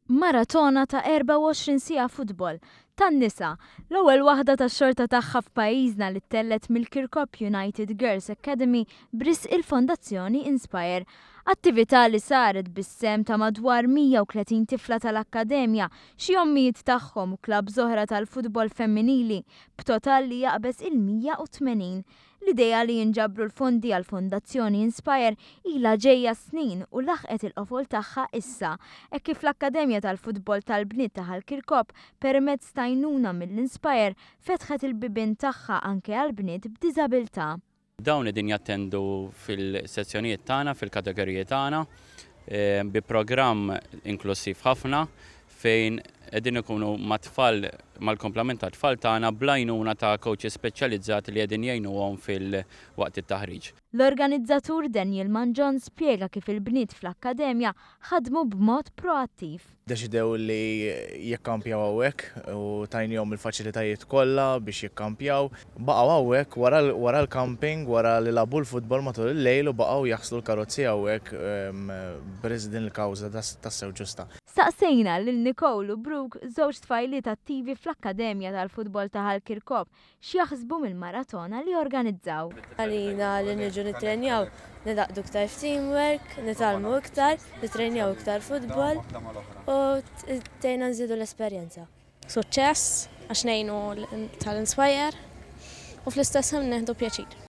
Maratona ta' 24 siegħa futbol tan-nisa, l-ewwel waħda tax-xorta tagħha f'pajjiżna li ttellgħet mill-Kirkop United Girls Academy b'risq il-Fondazzjoni Inspire. Attività li saret bis-sehem ta' madwar 130 tifla tal-akkademja, xi ommijiet tagħhom u klabbs oħra tal-futbol femminili, b'total li jaqbeż il-180. L-idea li jinġabru l-fondi għall-Fondazzjoni Inspire ilha ġejja s-snin u laħqet il-qofol tagħha issa, hekk kif l-Akkademja tal-Futbol tal-Bniet ta' Ħal Kirkop, permezz t'għajnuna mill-Inspire, fetħet il-bibien tagħha anke għal bniet b'diżabilità. Dawn qegħdin jattendu fil-sezzjonijiet tagħna, fil-kategoriji tagħna, bi programm inklussiv ħafna fejn qegħdin ikunu mat-tfal, mal-kumplament tat-tfal tagħna bl-għajnuna ta' coaches speċjalizzati li qegħdin jgħinuhom fil-waqt it-taħriġ. L-organizzatur Daniel Mangion spjega kif il-bniet fl-akkademja ħadmu b'mod proattiv. Ddeċidew li jikkampjaw hawnhekk u tajniehom il-faċilitajiet kollha biex jikkampjaw. Baqgħu hawnhekk wara l-camping, wara li lagħbu l-futbol matul il-lejl u baqgħu jaħslu l-karozzi hawnhekk b'risq din il-kawża tassew ġusta. Staqsejna lil Nicole u Brooke, żewġ tfajliet attivi fl-Akkademja tal-Futbol ta' Ħal Kirkop, x'jaħsbu mill-maratona li organizzaw. Għalina li niġu nittrenjaw, nilaqdu iktar f'teamwork, nitgħallmu iktar, nittrenjaw iktar futbol u tgħinna nżidu l-esperjenza. Suċċess għax ngħinu tal-Inspire u fl-istess ħin nieħdu pjaċir.